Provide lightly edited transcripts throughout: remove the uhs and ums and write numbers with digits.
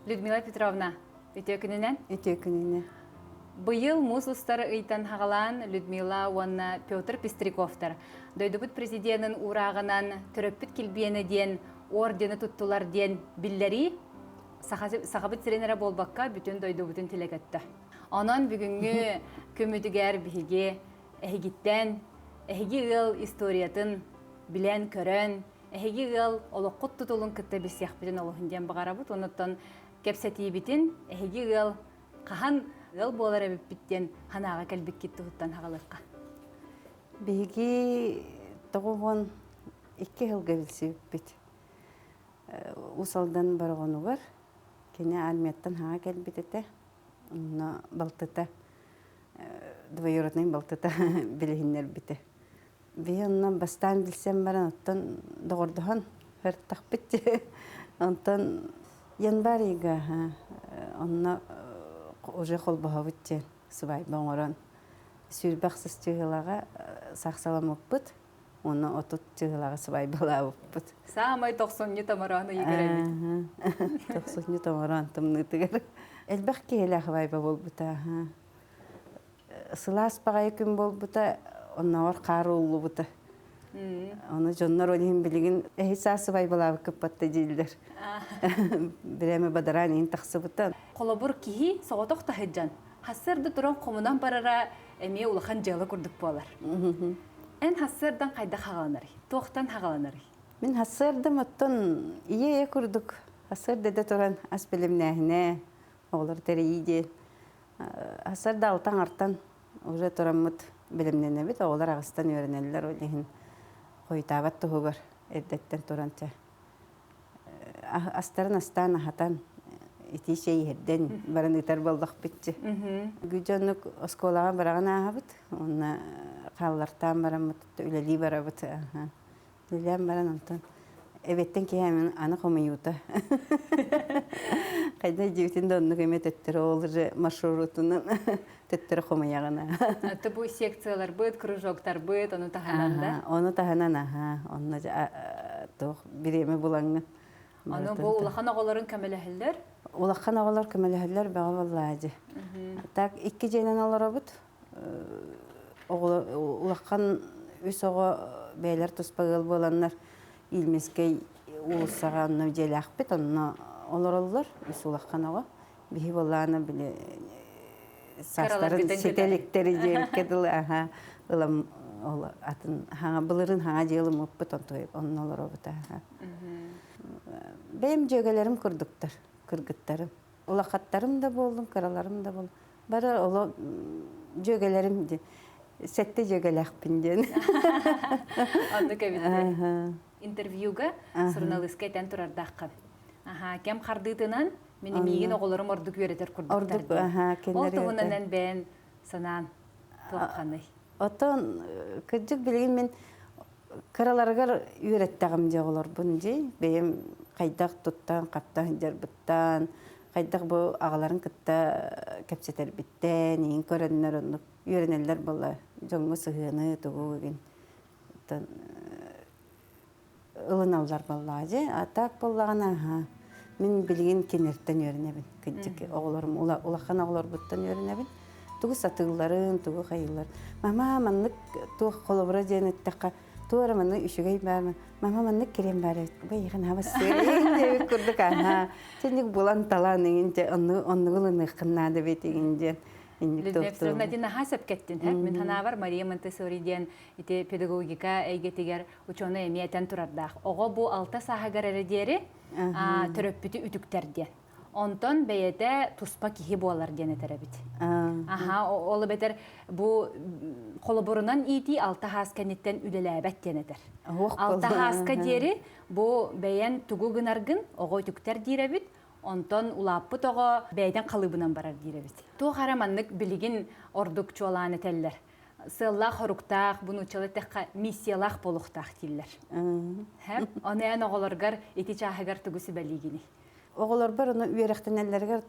Людмила Петровна, үтүө күнүнэн. Үтүө күнүнэн. Быйыл муус устар ыйтан хаҕалаан Людмила уонна Петр Пестряковтар дойдубут президенин уурааҕынан төрөппүт килбиэнэ диэн ордены туттулар диэн биллэрии Сахабыт сирин эрэ буолбакка бүтүн дойдубутун тилэ көттө. Онон бүгүҥҥү күммүтүгэр биһиги эһигиттэн эһиги ыал историятын билэн-көрөн, эһиги ыал олоххут тутулун кытта билсиэхпитин олуһун диэн баҕарабыт. Онуттан кэпсэтиибитин эһиги ыал хаһан ыал буолар эбиппит диэн санааҕа кэлбиккит туһуттан хаҕалыахха. Биһиги 92 сылга билсибиппит. Уус Алдан Бороҕонугар кини армияттан хаҥа кэлбит этэ. Онно балтыта, двоюроднай балтыта билиһиннэрбитэ. Биһи онно бастаан билсэн баран оттон доҕордоһон ыртахпыт. Онтон январь ыйга онно уже холбоһобут диэн сыбаайба оҥорон 26 чыһылаҕа сахсаламмыппыт уонна 30 чыһылаҕа сыбаайбалаабыппыт. Саамай тохсунньу томороон ыйыгар эбит. Тохсунньу томороон тымныытыгар. Элбэх киһилээх сыбаайба буолбута. Сылаас баҕайы күн буолбута, оннооҕор хаар ууллубута. Ону дьоннор ол иһин билигин эһи саас сыбайбалаабыккыппатта дииллэр. Бирэме бадараан иһин тахсыбыта. Холобур, киһи соҕотох таһыдьан, хассыарда туран хомунан барара эмиэ улахан дьыала курдук буолар. Эн хассыардан хайдах хаҕаланарый? Туохтан хаҕаланарый? Мин хассыардам оттон ийэ-ийэ курдук хассыарда да туран ас бэлэмнээһинэ, оҕолор тэрийии диэн Сарда алтан артан уже тураммыт бэлэмнэнэбит, оҕолор аҕыстан үөрэнэллэр, ол иһин хойутаабат туһугар эрдэттэн туран чэ астарын астаан аһатан итии чэй иһэрдэн баран ыытар буоллахпытчы. Дьоннук оскуолаҕа бараҕын ааһабыт, уонна хааллартаан бараммыт үлэлии барабыт. Үлэлээн баран онтон эбэттэн киһи аны хомуйуута. Хайда дьиэбитин да оннук эмэ төттөрү ол же маршрутунан төттөрү хомуйаҕына. Это бу секцияларбыт, кружоктарбыт, ону таһынан да? Ону таһынан, аха, онно туох бириэмэ булаҥҥын. Ону бу улахан оҕолорун көмөлөһөллөр? Улахан оҕолор көмөлөһөллөр бөҕө буоллаадьы. Так икки дьиэнэн олоробут. Улахан үс оҕо бэйэлэр туспа ыал буоланнар Ильминскэй уулуссаҕа онно дьиэлээхпит, онно олороллор үс улахан оҕо. Биһи буоллаҕына били саастарын ситэ иликтери диэбиккэ дылы аха ылам ол атын хаҥа былырын хаҥа дьиэ ылыммыппыт онно олоробут аха. Бэйэм дьүөгэлэрим курдуктар, кыргыттарым. Улахаттарым да буоллун, кыраларым да буоллун. Бары оло дьүөгэлэрим диэн сэттэ дьүөгэлээхпин диэн. Оннук эбит. Интервьюга суруналыыска этэн турардааххын. Аха, кэм хардыытынан мин миигин оҕолорум ордук үөрэтэр курдуктар диэн. Ол туһунан эн бэйэн санаан туохханый? Оттон кырдьык билигин мин кыраларыгар үөрэттэҕим дии оҕолорбун дии. Бэйэм хайдах туттан, хаптан сылдьарбыттан, хайдах бу аҕаларын кытта кэпсэтэрбиттэн, иин көрөннөр оннук үөрэнэллэр буолла дьоҥҥо сыһыаны тугу игин ылыналлар буоллаҕа дии. А так буоллаҕына аһа мин билигин кинилэртэн үөрэнэбин. Кырдьык оҕолорум улахан оҕолорбуттан үөрэнэбин. Тугу сатыылларын, тугу хайыылларын. Мама маннык туох холобура диэн эттэххэ туора маннык үчүгэй баар мама маннык кириэн баар эбит бэйиэхин хабассыыр диэбит курдук аха синник булан талан иҥин дьэ онну оннугу ылыныаххын наада эбит иҥин диэн инник Людмила наһаа сөпкөттүн мин санаабар Мария Монтессори диэн ити педагогика эйгэтигэр учуонай эмиэ этэн турардаах оҕо бу алта сааһыгар эрэ диэри төрөппүтү үтүктэр диэн Онтон бэйэтэ туспа киһи буолар диэн этэр эбит. Аха, ол эбэтэр бу холобурунан иитии алта хаас кэнниттэн үлэлээбэт диэн этэр. Алта хааска диэри бу бэйэн тугу гынаргын оҕо үтүктэр диир эбит, онтон улааппыт оҕо бэйэтин халыыбынан барар диир эбит. Туох эрэ маннык билигин ордук чуолаан этэллэр. Сыаллаах-соруктаах, бу нууччалыы эттэххэ, миссиялаах буолуохтаах дииллэр. Ону эн оҕолоргор ити чааһыгар тугу сүбэлиигиний? Оҕолорбор ону үөрэхтэнэллэригэр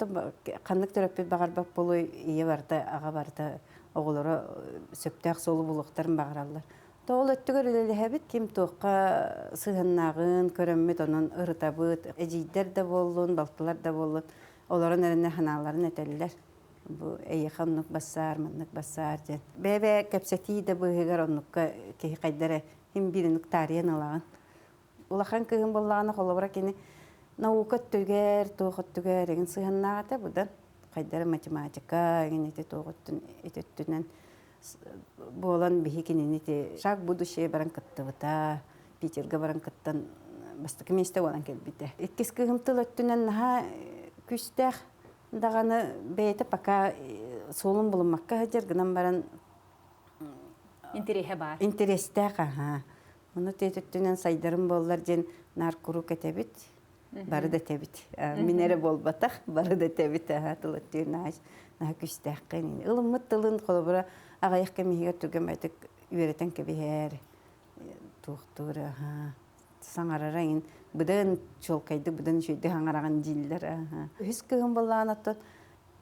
ханнык төрөппүт баҕарбат буолуой, ийэ барыта, аҕа барыта оҕолоро сөптөөх суолу булуохтарын баҕараллар. То ол өттүгэр үлэлэһэбит, ким туохха сыһыаннааҕын көрөммүт, онон ырытабыт. Эдьиийдэр да буоллун, балтылар да буоллун. Олорон эрэнэ санааларын этэллэр. Бу эйиэхэ оннук бассаар, маннык бассаар диэн. Бэйэ-бэйэ кэпсэтии да быыһыгар оннукка киһи хайда эрэ син биир оннук таарыйан ылаҕын. Улахан кыыһым буоллаҕына, холобура кини наука өттүгэр, туох өттүгэр эҥин сыһыаннаах этэ быдан. Хайда эрэ математика эҥин ити туох өттүн ити өттүнэн буолан биһи кинини ити шаг будущее баран кыттыбыта, Питерга баран кыттан бастакы миэстэ буолан кэлбитэ. Иккис кыыһым тыл өттүнэн наһаа күүстээх даҕаны бэйэтэ пока суолун булуммакка сылдьар гынан баран Интэриэһэ баар. Интэриэстээх аһаа. Ону өттүнэн сайдарым буоллар диэн наар куруук этэбит. Бары да этэбит. Мин эрэ буолбатах, бары да этэбит. Аһаа тыл өттүнэн наһаа наһаа күүстээххин. Ылыммыт тылын холобура аҕыйах кэм иһигэр түргэн байтык үөрэтэн кэбиһэр. Туохтуур аһаа саҥарара иҥин быдан чуолкайдык быдан үчүгэйдик саҥараҕын дииллэр аһаа. Үһүс кыһын буоллаҕына оттон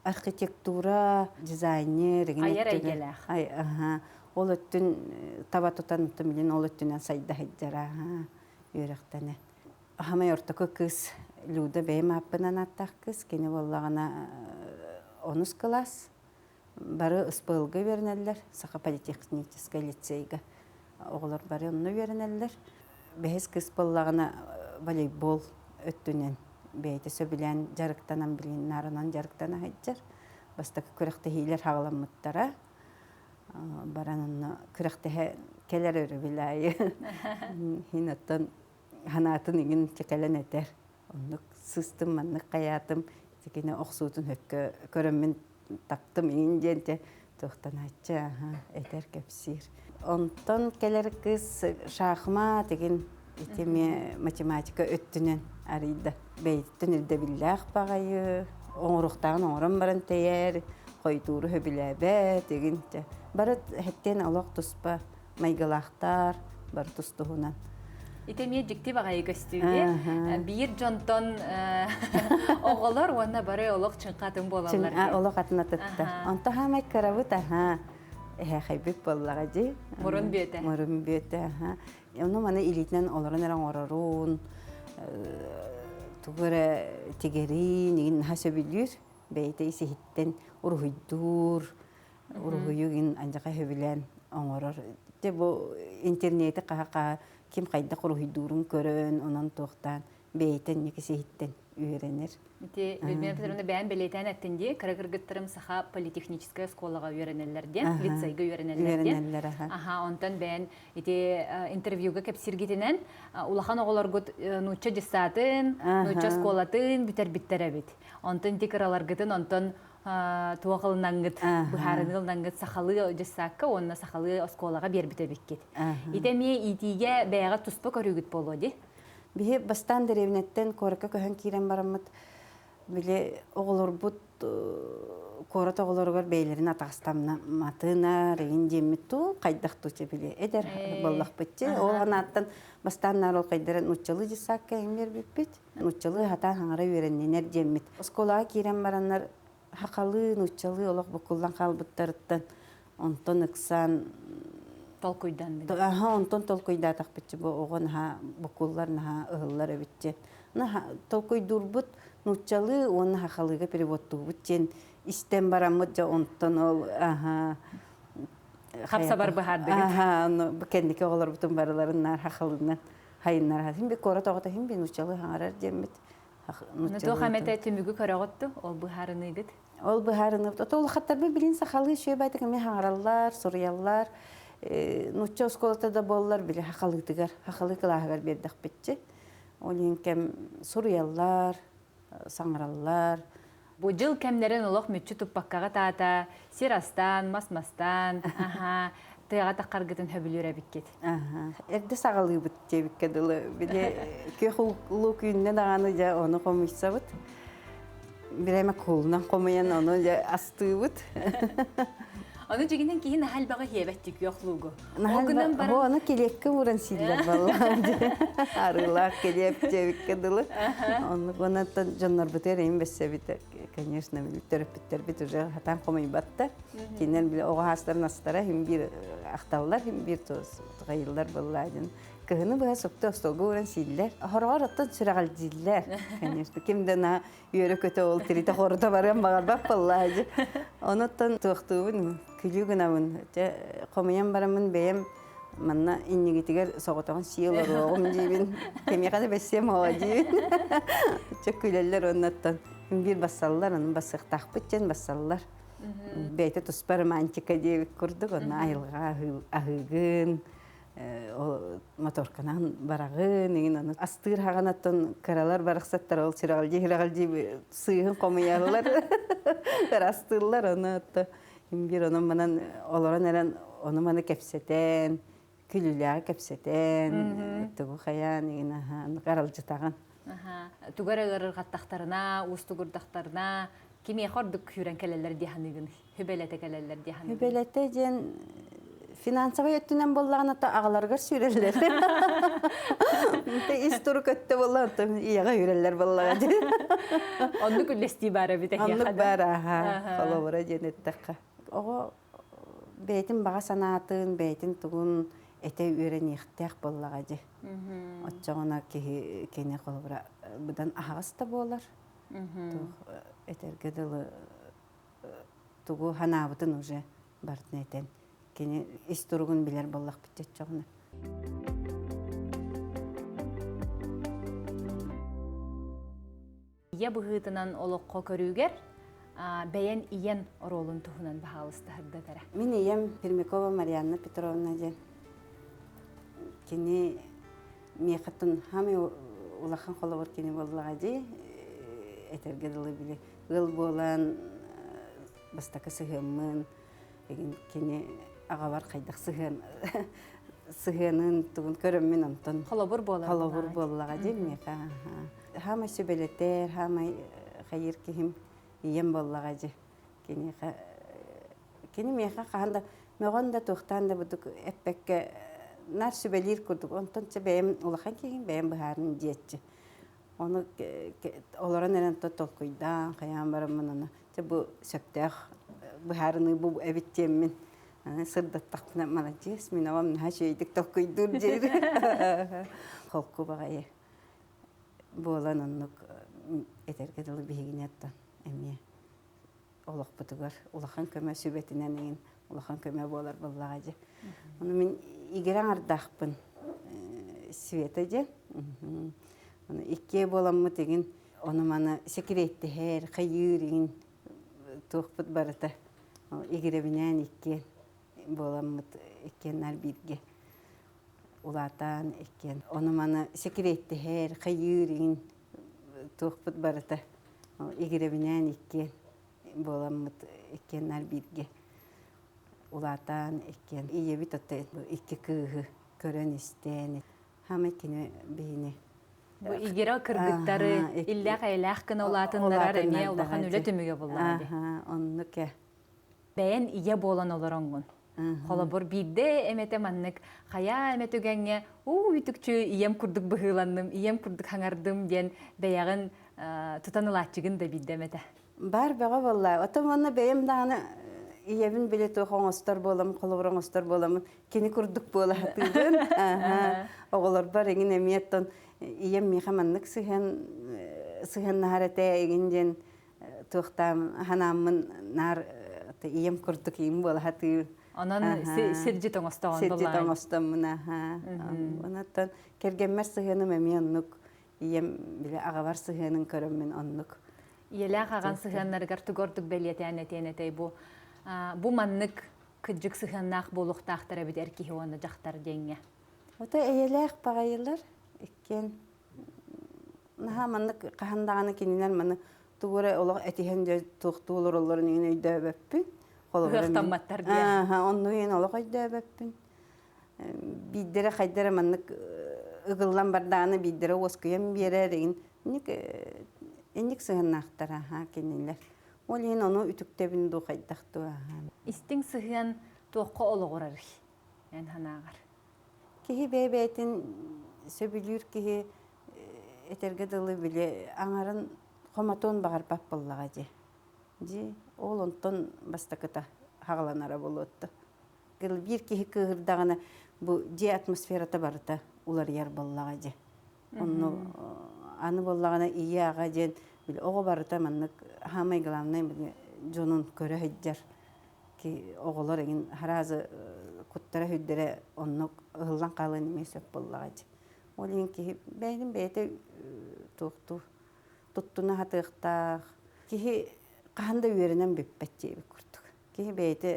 архитектура, дизайнер игин Айар эйгэлээх. Ай аһаа ол өттүн таба тутан билин ол өттүнэн сайда сылдьар аһаа үөрэхтэнэ. Аһамай ортоку кыыс Люда бэйэм ааппынан ааттаах кыыс кини буоллаҕына онус кылаас бары СПЛ-га үөрэнэллэр, Саха политехническай лицейга оҕолор бары онно үөрэнэллэр. Бэһис кыыс буоллаҕына волейбол өттүнэн бэйэтэ сөбүлээн дьарыктанан билин наарынан дьарыктана сылдьар. Бастакы күрэхтэһиилэр хаҕаламмыттара. Баран онно күрэхтэһэ кэлэр өрөбүл аайы. Иһин оттон санаатын иҥин кэлэн этэр. Оннук сыстым, маннык хайаатым, итикини охсуутун өккө көрөммүн таптым иҥин диэн те туохтанааччы этэр кэпсиир. Онтон кэлэр кыыс шахмат игин ити эмиэ математика өттүнэн арыйда. Бэйэтиттэн ирдэбиллээх баҕайы, оҥоруохтааҕын оҥорон баран тэйэр, хойдууру сөбүлээбэт игин те. Бары хэттиэн олох туспа майгылаахтар, бары тус-туһунан. Ити эмиэ дьикти баҕайы көстүүгэ. Биир дьонтон оҕолор уонна бары олох чыҥха атын буолаллар. Олох атын атыттар. Онто хаамай кырабыт аха эһээхэйбит буоллаҕа дии. Мурун бүөтэ. Мурун бүөтэ аха. Ону маны илиитинэн олорон эрэ оҥорорун, тугу эрэ тигэрин, игин наһаа сөбүлүүр. Бэйэтэ ис-иһиттэн уруһуйдуур, уруһуйу андьака сөбүлээн оҥорор. Те бу интернети хаһа-хаһа ким хайдах уруһуйдуурун көрөн, онон туохтаан бэйэтин никисиһиттэн үөрэнэр. Ити Людмила Петровна бэйэн бэлиэтээн эттин дии, кыра кыргыттарым Саха политехническай оскуолаҕа үөрэнэллэр диэн, лицейга үөрэнэллэр диэн. Аха, онтон бэйэн ити интервьюга кэпсииргитинэн улахан оҕолоргут нуучча дьыссаатын, нуучча оскуолатын бүтэрбиттэр эбит. Онтон ити кыраларгытын онтон туох ылынаңгыт, быһаарыныы ылынаңгыт сахалыы дьыссаакка уонна сахалыы оскуолаҕа биэрбит эбиккит. Ити эмиэ иитиигэ бэйэҕэ туспа көрүүгүт буолуо дии? Биһи бастаан дэриэбинэттэн куоракка көһөн киирэн бараммыт, били оҕолорбут куорат оҕолоругар бэйэлэрин атаҕастамматынар, игин диэммит туу, хайдах туу били эдэр буоллахпыт чи. Ол анааттан бастаан наар ол хайдара нууччалыы дьыссаакка эҥин биэрбиппит. Нууччалыы хатаан хаҥара үөрэннинэр диэммит. Оскуолаҕа киирэн бараннар хахалыы, нууччалыы олох буккуллан хаалбыттарыттан онтон ыксаан толкуйданныгыт. Аха, онтон толкуйдаатахпытчы бу оҕо наһаа буккуллар, наһаа ыһыллар эбитчи. Толкуйдуурбут нууччалыы уонна хахалыыга переводтуубут диэн истэн бараммыт дьэ онтон ол аха хапсабар быһаардыгыт. Аха, ону кэнники оҕолорбутун барыларын наар хахалыынан хайыннара син би куорат оҕото син би нууччалыы хаҥарар диэммит. Туох эмэтэ түмүгү көрөҕүт дуу? Ол быһаарыныыгыт? Ол быһаарыныыбыт. Ото улахаттарбыт билин сахалыы үчүгэй эмиэ хаҥараллар, суруйаллар. Нуучча оскуолата да буоллар били хахалыытыгар, хахалыы кылааһыгар биэрдэхпитчи. Ол иһин кэм суруйаллар, саҥараллар. Бу дьыл кэмнэрин олох мүччү туппаккаҕыт аата сир астаан, мас мастаан, аһаа, тыаҕа таххаргытын хөбүлүүр эбиккит. Эрдэ саҕалыыбыт диэбиккэ дылы. Били күөх улуу күннэ даҕаны дьэ ону хомуйсабыт. Бирээмэ куулунан хомуйан ону дьэ астыыбыт. Ону дьигинэн киһи наһаа элбэҕи хиэбэттик күөх луугу. Ол гынан баран Ону килиэккэ ууран сииллэр баллаан арыылаах килиэп диэбиккэ дылы. Оннук онон дьоннорбутугар эйин бэссэбит конечно төрөппүттэрбит уже хатаан хомуйбаттар. Кинилэр били оҕо хаастарын астара хим биир ахталлар, хим биир тугайыллар быллаадын. Кыһыны быһа супту остуолга ууран сииллэр. Хороҕор оттон сүрэҕэлдьииллэр. Конечно, ким да на үөрэ-көтө ол тиритэ хорута барыан баҕарбат буоллаа дьэ. Онуттан туохтуубун, күлүү гынабын. Дьэ, хомуйан бараммын бэйэм манна иннигитигэр соҕотоҕун сии олоруоҕум диибин. Кимиэхэ да бэссиэм оҕо диибин. Чэ күлэллэр оннуттан. Биир бассаллар, ону бассыахтаахпыт диэн бассаллар. Бэйэтэ туспа романтика диэбит курдук, онно айылҕа аһыыгын, моторканан бараҕын, игин ону астыыр хаҕанаттан кыралар барахсаттар ол сүрэҕэлдьии-сүрэҕэлдьии сыыһын хомуйаллар, ырастыыллар, ону отто биир онон манан олорон эрэн ону маны кэпсэтэн, күлүүлээҕи кэпсэтэн, тугу хайаан игин аһаан аралдьытаҕын. Тугу эрэ ыарырҕаттахтарына, уустугурдахтарына, кимиэхэ ордук күүрэн кэлэллэр дии саныыгын? Хүбэлэтэ кэлэллэр дии саныыгын? Хүбэлэтэ диэн финансовай өттүнэн буоллаҕына то аҕаларыгар сүүрэллэр. Ис турук өттө буоллаҕына ийэҕэ үүрэллэр буоллаҕа дии. Оннук үллэстии баар эбит эһиэхэ Оннук баар аха. Холобура диэн эттэххэ. Оҕо бэйэтин баҕа санаатын, бэйэтин тугун этэ үөрэниэхтээх буоллаҕа дии. Оччоҕуна киһи кини холобура быдан аһаҕас да буолар. Туох этэргэ дылы тугу санаабытын уже барытын этэн кини ис туругун билэр буоллахпыт оччоҕуна. Ийэ быһыытынан олоххо көрүүгэр бэйэн ийэн оруолун туһунан баһаалыстаһырдат эрэ. Мин ийэм Пермякова Марианна Петровна диэн. Кини миэхэттэн хаамай улахан холобур кини буоллаҕа дии. Этэргэ дылы били ыал буолан бастакы сыһыаммын кини аҕабар хайдах сыһыан сыһыанын тугун көрөммүн онтон холобур буолар холобур буоллаҕа дии миэхэ хаамай сүбэлэтэр хаамай хайыыр киһим ийэм буоллаҕа дии киниэхэ кини миэхэ хаһан да мөҕөн да туохтаан да будук эппэккэ наар сүбэлиир курдук онтон чэ бэйэм улахан киһим бэйэм быһаарын диэччи Ону олорон эрэн толкуйдаан, хайаан бараммын аны чэ бу сөптөөх быһаарыныы бу эбит диэммин сырдаттахпына маладьыас мин оҕом наһаа үчүгэйдик толкуйдуур диир. Холку баҕайы буолан оннук этэргэ дылы биһигини оттон эмиэ олохпутугар улахан көмө сүбэтинэн эҥин улахан көмө буолар буоллаҕа дьэ. Ону мин игирэ аҥардаахпын Света диэн. Ону иккиэ буоламмыт игин ону маны секреттэһэр, хайыыр игин туохпут барыта игирэбинээн иккиэн буоламмыт иккиэн бииргэ улаатаан иккиэн ону маны секреттэһэр, хайыыр игин туохпут барыта игирэбинээн иккиэн буоламмыт иккиэн бииргэ улаатаан иккиэн ийэбит отто икки кыыһы көрөн-истэн хаамай кини биһини Бу игирэ кыргыттары иллээх-эйэлээх гына улаатыннарар эмиэ улахан үлэ түмүгэ буоллаҕа дии. Оннук ээ. Бэйэн ийэ буолан олороҥҥун. Холобур, биирдэ эмэтэ маннык хайаа эмэ түгэҥҥэ уу үтүкчү ийэм курдук быһыыланным, ийэм курдук хаҥардым диэн бэйэҕин тутан ылааччыгын да биирдэ эмэтэ. Бар бөҕө буолла. Оттон уонна бэйэм даҕаны ийэбин били туох оҥостор буоламмын, холобур оҥостор буоламмын, кини курдук буола сатыыбын. Оҕолорбор эҥин эмиэ оттон ийэм миэхэ маннык сыһыан сыһыаннаһар этэ эҥин диэн туохтаам ханааммын наар ийэм курдук ийэм буола сатыыр. Онон сирдьит оҥостоҕун Сирдьит оҥостоммун аха. Онон кэргэммэр сыһыаным эмиэ оннук. Ийэм били аҕабар сыһыанын көрөммүн оннук. Ийэлээх аҕан сыһыаннарыгар тугу ордук бэлиэтээн этиэн этэй бу бу маннык кыдьык сыһыаннаах буолуохтаахтар эбит эр киһи уонна дьахтар диэҥҥэ. Ото эйэлээх баҕайылар иккиэн наһаа маннык хаһан даҕаны кинилэр маны тугу эрэ олох этиһэн дьэ туохтуу олороллорун иҥин өйдөөбөппүн. Ыһыахтамматтар диэн. Ааһа, оннук иһин олох өйдөөбөппүн. Биирдэрэ хайда эрэ маннык ыгыллан бардаҕына биирдэрэ уоскуйан биэрэр иҥин инник инник сыһыаннаахтар аһаа кинилэр. Ол иһин ону үтүктэбин дуу хайдах дуу аһаа. Истиҥ сыһыан туохха олоҕурарый эн санааҕар? Киһи бэйэ-бэйэтин сөбүлүүр киһи этэргэ дылы били аҥарын хомотуон баҕарбат буоллаҕа дии. Дии ол онтон бастакыта хаҕаланара буолуотта. Биир киһи кыыһырдаҕына бу дьиэ атмосферата барыта уларыйар буоллаҕа дии. Онно аны буоллаҕына ийэ аҕа диэн били оҕо барыта маннык саамай главное били дьонун көрө сылдьар оҕолор эҥин сразу куттара сүрдэрэ оннук ыһыллан хаалыан эмиэ сөп буоллаҕа дии. Ол иһин киһи бэйэтин бэйэтэ туохтуур туттуна сатыахтаах. Киһи хаһан да үөрэнэн бүппэт диэбит курдук. Киһи бэйэтэ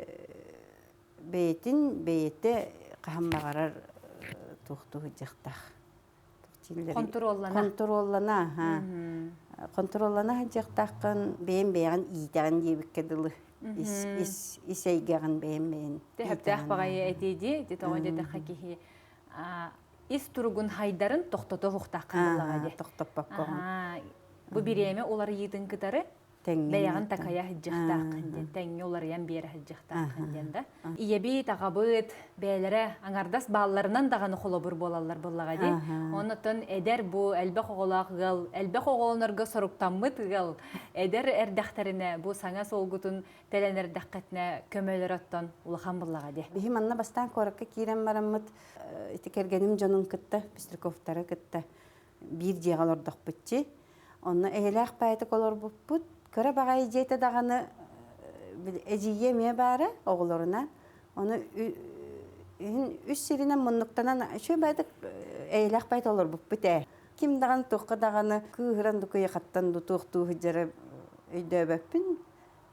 бэйэтин бэйэтэ хаһан баҕарар туохтуу сылдьыахтаах. Хонтуруоллана. Хонтуруоллана, аха. Хонтуруоллана сылдьыахтааххын бэйэм бэйэҕин иитэҕин диэбиккэ дылы. Ис ис ис эйгэҕин бэйэм бэйэн Тэһэптээх баҕайы этии дии, ити тоҕо диэтэххэ киһи ис туругун хайдарын тохтото уһуктааххын буоллаҕа дии. Тохтоппоккоҕун. Бу бириэмэ уларыйыытын кытары бэйэҕин такайа сылдьыахтааххын диэн, тэҥҥэ уларыйан биэрэ сылдьыахтааххын диэн да. Ийэбит, аҕабыт бэйэлэрэ аҥардас баалларынан даҕаны холобур буолаллар буоллаҕа дии. Оннуттан эдэр бу элбэх оҕолоох ыал, элбэх оҕолонорго соруктаммыт ыал эдэр эрдэхтэринэ бу саҥа суолгутун тэлэн эрдэххитинэ көмөлөр оттон улахан буоллаҕа дии. Биһи манна бастаан куоракка киирэн бараммыт ити кэргэним дьонун кытта, Пестряковтары кытта биир дьиэҕэ олордохпутчи. Онно эйэлээх баайытык олорбуппут. Кыра баҕайы дьиэтэ даҕаны эдьиийэ эмиэ баара оҕолоруна. Ону үс сиринэн муннуктанан үчүгэй баайытык эйэлээх баайыт олорбуппут ээ. Ким даҕаны туохха даҕаны кыыһыран дукуйахаттан ду туохтуу сылдьара өйдөөбөппүн.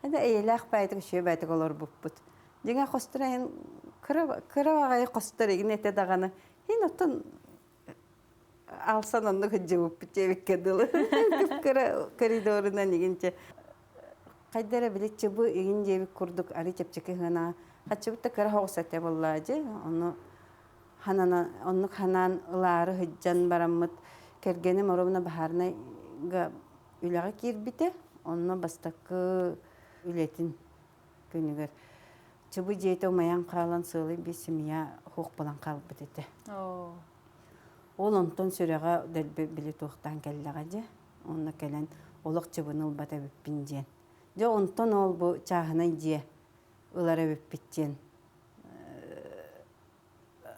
Аны эйэлээх баайытык үчүгэй баайытык олорбуппут. Дьиҥэ хостор айан кыра кыра баҕайы хостор игин этэ даҕаны. Иһин оттон алсан оннук сылдьыбыппыт диэбиккэ дылы. Кыра коридорунан игинчэ хайда эрэ били чыбы игин диэбит курдук ары чэпчэки сыанаҕа хаччыбыт да кыра соҕус этэ буоллаа дьи ону ханана оннук ханаан ылаары сылдьан бараммыт кэргэним оруобуна баһаарынайга үлэҕэ киирбитэ онно бастакы үлэтин күнүгэр чыбы дьиэтэ умайан хаалан сыалый биир семья суох буолан хаалбыт этэ. Ол онтон сүрэҕэ дэлби били туохтаан кэллэҕэ дьэ. Онно кэлэн олох чыбыны ылбат эбиппин диэн. Дьэ онтон ол бу чааһынай дьиэ ылар эбиппит диэн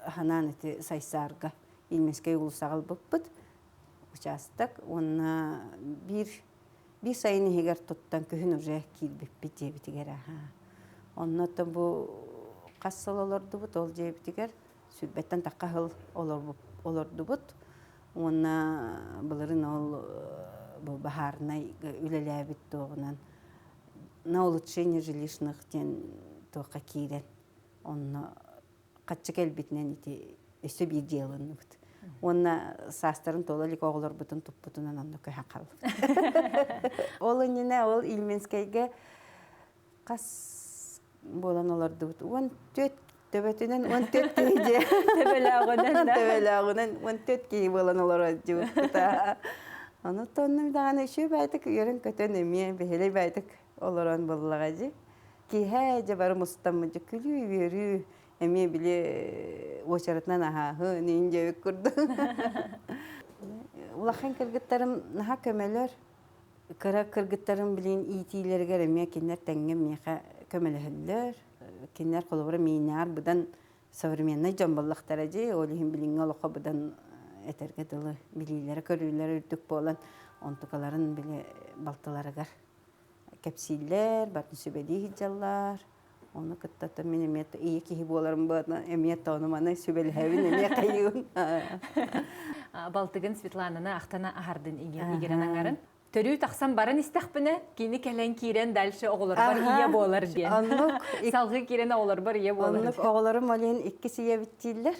ханаан ити Сайсаарга Ильминскэй уулуссаҕа ылбыппыт учаастак уонна биир биир сайын иһигэр туттан күһүн уже киирбиппит дьиэбитигэр аһаа. Онно бу хас сыл олордубут ол дьиэбитигэр сүүрбэттэн тахха сыл олордубут уонна былырын ол бу баһаарынай үлэлээбит туоҕунан на улучшение жилищных диэн туохха киирэн онно хаччы кэлбитинэн ити өссө биир дьиэ ылынныбыт. Уонна саастарын туола илик оҕолорбутун туппутунан онно көһөн хааллыбыт. Ол иннинэ ол Ильменскэйгэ хас буолан олордубут? 14 төбөтүнэн 14 киһи дьиэ. Төбөлөөҕүнэн Төбөлөөҕүнэн 14 киһи буолан олорор дьиэбит. Ону тоннум даҕаны үчүгэй баайтык үөрэн-көтөн эмиэ бэһиэлэй баайтык олорон буоллаҕа дии. Киэһэ дьэ бары мустаммыт дьэ күлүү-үөрүү эмиэ били уочаратынан аһааһын иин диэбит курдук. Улахан кыргыттарым наһаа көмөлөр. Кыра кыргыттарым билин иитиилэригэр эмиэ кинилэр тэҥҥэ миэхэ көмөлөһөллөр. Кинилэр холобура миинээр быдан современный дьон буоллахтара дии. Ол иһин билиҥҥи олоххо быдан этэргэ дылы билиилэрэ-көрүүлэрэ үрдүк буолан онтукаларын били балтыларыгар кэпсииллэр, барын сүбэлии сылдьаллар. Ону кытта мин эмиэ ийэ киһи буоларым быатна эмиэ тону маны сүбэлэһэбин эмиэ хайыыбын. Балтыгын Светлананы ахтана аһардын игирэн аҥарын. Төрүү тахсан баран истэхпинэ, кини кэлэн киирэн дальше оҕолорбор ийэ буолар диэн. Оннук. Салгыы киирэн оҕолорбор ийэ буолар. Оннук оҕолорум олен иккис ийэбит дииллэр.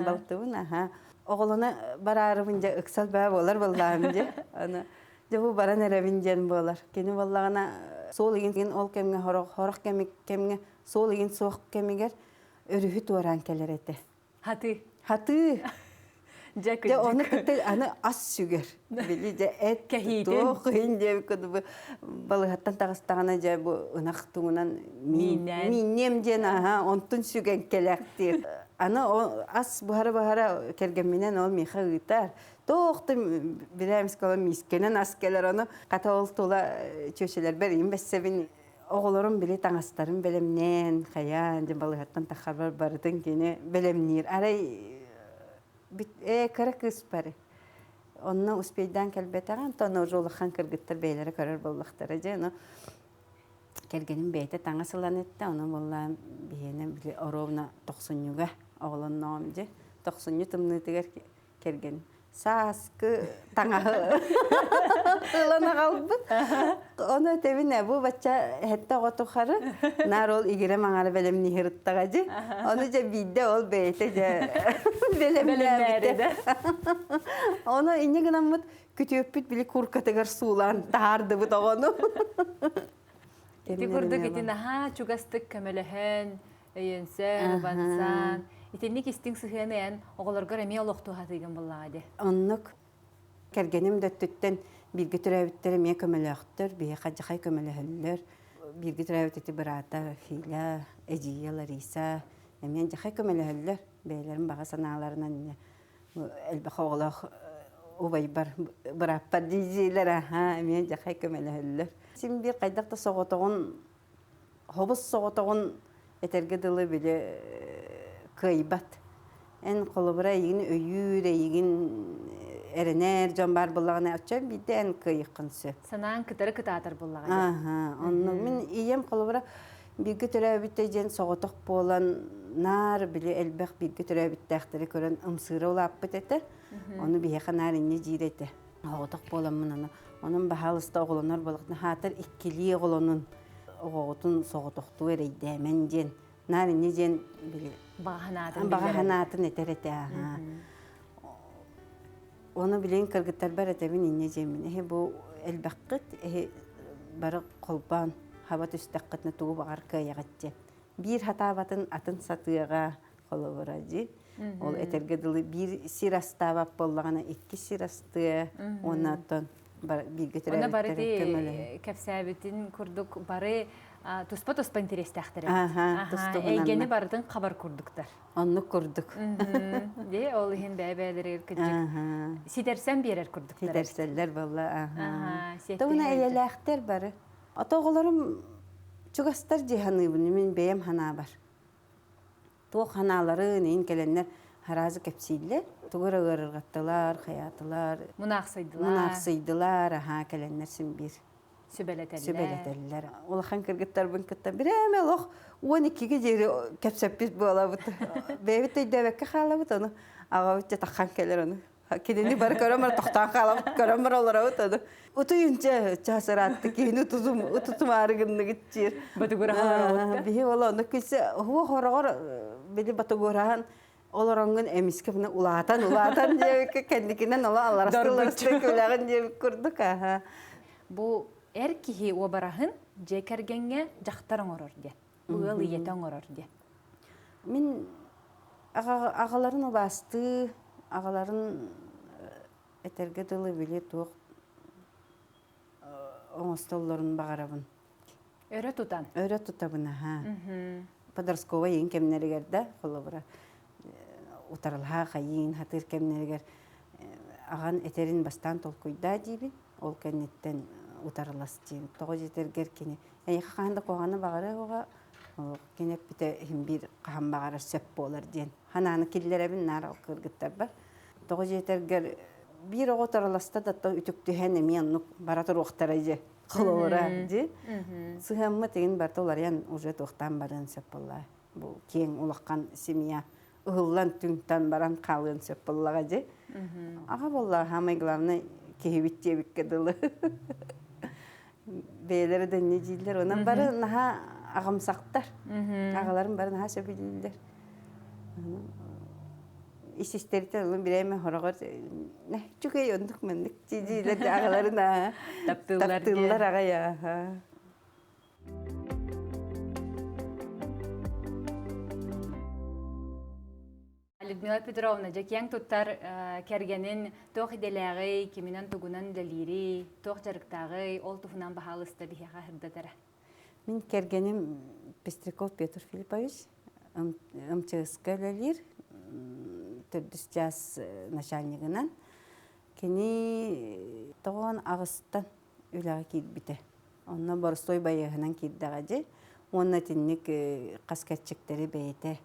Балтыбын аха. Оҕолоно бараарыбын дьэ ыксал баа буолар буоллаҕым дьэ. Аны дьэ бу баран эрэбин диэн буолар. Кини буоллаҕына суол игин ол кэмҥэ хорох хорох кэмҥэ суол игин суох кэмигэр өрүһү туораан кэлэр этэ. Хатыы. Хатыы. Дьэ Дьэ ону кытта аны ас сүгэр. Били дьэ эт Кэһиитин. туох иһин диэбит курдук балыһаттан таҕыстаҕына дьэ бу ынах туҥунан Мииннээн. миинниэм диэн аһа онтун сүгэн кэлэхтиир. Аны ас буһара-буһара кэргэмминэн ол миэхэ ыытар. Туох да билээмискэ миискэнэн ас кэлэр ону хата ол тула чүөчэлэрбэр им бэссэбин оҕолорум били таҥастарын бэлэмнээн хайаан дьэ балыһаттан таххарбар барытын кини бэлэмниир. Арай. Ээ, кыра кыыс бары. Онно успейдаан кэлбэтэҕэ, онтон уже улахан кыргыттар бэйэлэрэ көрөр буоллахтара дьэ, ону кэргэним бэйэтэ таҥас ылан эттэ, ону буоллаан биһиэнэ били оруобуна тохсунньуга оҕолонноҕум дьэ. Тохсунньу тымныытыгар кэргэн сааскы таҥаһы ылан аҕалбыт. Ону этэбин ээ, бу бачча эһэттэ оҕо тухары наар ол игирэ маҥара бэлэмниһырыттаҕа дьи. Ону дьэ биирдэ ол бэйэтэ дьэ бэлэмнээбитэ. Ону инньэ гынаммыт күтүөппүт били куркатыгар суулаан таһаардыбыт оҕону. Ити курдук ити наһаа чугастык көмөлөһөн, өйөнсөн, убансан, итинник истиҥ сыһыаны эн оҕолоргор эмиэ олохтуохатыыгын буллаҕа дии. Оннук. Кэргэним да өттүттэн бииргэ төрөөбүттэр эмиэ көмөлөөхтөр, биһиэхэ дьахай көмөлөһөллөр. Бииргэ төрөөбүт ити быраата Филя, эдьиийэ Лариса эмиэ дьахай көмөлөһөллөр. Бэйэлэрин баҕа санааларынан элбэх оҕолоох убайбар, бырааппар дии-диилэр, аһаа, эмиэ дьахай көмөлөһөллөр. Син биир хайдах да соҕотоҕун хобус соҕотоҕун этэргэ дылы били кыайбат. Эн холобура эйигин өйүүр, эйигин эрэнэр дьон баар буоллаҕына, оччон биирдэ эн кыайыаххын сөп. Санаан кытары кытаатар буоллаҕа. Аха, онно мин ийэм холобура бииргэ төрөөбүттэ диэн соҕотох буолан наар били элбэх бииргэ төрөөбүттээхтэри көрөн ымсыыра улааппыт этэ. Ону биһиэхэ наар инньэ диир этэ. Оҕотох буоламмын аны онон баһаалыста оҕолонор буолахтына хаатар иккилии оҕолонун оҕоҕутун соҕотохтуу эрэйдээмэн диэн наар инньэ диэн били баҕа санаатын этэр этэ аһаа ону билигин кыргыттарбар этэбин инньэ диэммин эһи бу элбэххит эһи бары холбоон хаба түстэххитинэ тугу баҕар кыайаҕыт диэн биир хатаабатын атын сатыаҕа холобура дии Ол этэргэ дылы биир сир астаабат буоллаҕына икки сир астыа уонна оттон бииргэ төрөөбүттэрин көмөлөһө. Кэпсээбитин курдук бары туспа-туспа интэриэстээхтэр эбит. Эйгэни барытын хабар курдуктар. Оннук курдук. Дии ол иһин бэйэ-бэйэлэригэр кырдьык ситэрсэн биэрэр курдуктар. Ситэрсэллэр буолла. Тугуна эйэлээхтэр бары. Ото оҕолорум чугастар дии саныыбын мин бэйэм санаабар. Туох ханааларын иһин кэлэннэр араазы кэпсииллэр. Тугу эрэ ыарырҕаттылар, хайаатылар. Мунаахсыйдылар. Мунаахсыйдылар, аһаа кэлэннэр син биир. Сүбэлэтэллэр. Сүбэлэтэллэр. Улахан кыргыттарбын кытта бирээмэ олох 12-ге диэри кэпсэппит буолабыт. Бэйэбит өйдөөбөккө хаалабыт ону. Аҕабыт дьэ таххан кэлэр ону. Кинини бары көрөн баран тохтоон хаалабыт, көрөн баран олоробут ону. Утуйунча чаас ыраатты киһини утутум утутумаары гынныгыт диир. Батугураһан Биһи ол ону күлсэ уһуох хороҕор били батугураһан олороҥҥун эмискэ мына улаатан улаатан диэбиккэ кэнникинэн ола алларастыы күлэҕин диэбит курдук аха. Бу эр киһи уобараһын дьиэ кэргэҥҥэ дьахтар оҥорор диэн. Ыал ийэтэ оҥорор диэн. Мин аҕаларын убаастыы, аҕаларын этэргэ дылы били туох оҥостоллорун баҕарабын. Өрө тутан. Өрө тутабын, аһаа. Подростковай иин кэмнэригэр да, холобура, утарылаһа хайыын хатыыр кэмнэригэр аҕан этэрин бастаан толкуйдаа диибин, ол кэнниттэн утарылас диибин. Тоҕо диэтэргэр кини эйиэхэ хаһан да куһаҕаны баҕарыа оҕо кини эппитэ иһин биир хаһан баҕарар сөп буолар диэн ханааны киллэрэбин наар ол кыргыттарбар тоҕо дьиэтэргэр биир оҕо тараласта да үтүктүһэн эмиэ оннук бара туруохтара дьэ холобура дьи сыһыаммыт игин барыта уларыйан уже туохтаан барыан сөп буолла бу киэҥ улахан семья ыһыллан түҥтан баран хаалыан сөп буоллаҕа дьи аҕа буолла самый главный киһибит диэбиккэ дылы бэйэлэрэ да инньэ дииллэр онон бары наһаа аҕамсахтар аҕаларым бары наһаа сөбүлүүллэр ис истэриттэн олун бирээмэ хороҕор чүкэй оннук маннык дииллэр аҕаларын таптыыллар аҕай Людмила Петровна, дьэ киэҥ туттар кэргэнин туох идэлээҕий, киминэн тугунан үлэлиирий, туох дьарыктааҕый, ол туһунан баһаалыста биһиэхэ сырдатара. Мин кэргэним Пестряков Петр Филиппович МЧС-ка үлэлиир, төрдүс чаас начальнигынан. Кини тоҕон аҕыстан үлэҕэ киирбитэ. Онно боростуой байыаһынан киирдэҕэ дии. Уонна итинник хас кэрчиктэри бэйэтэ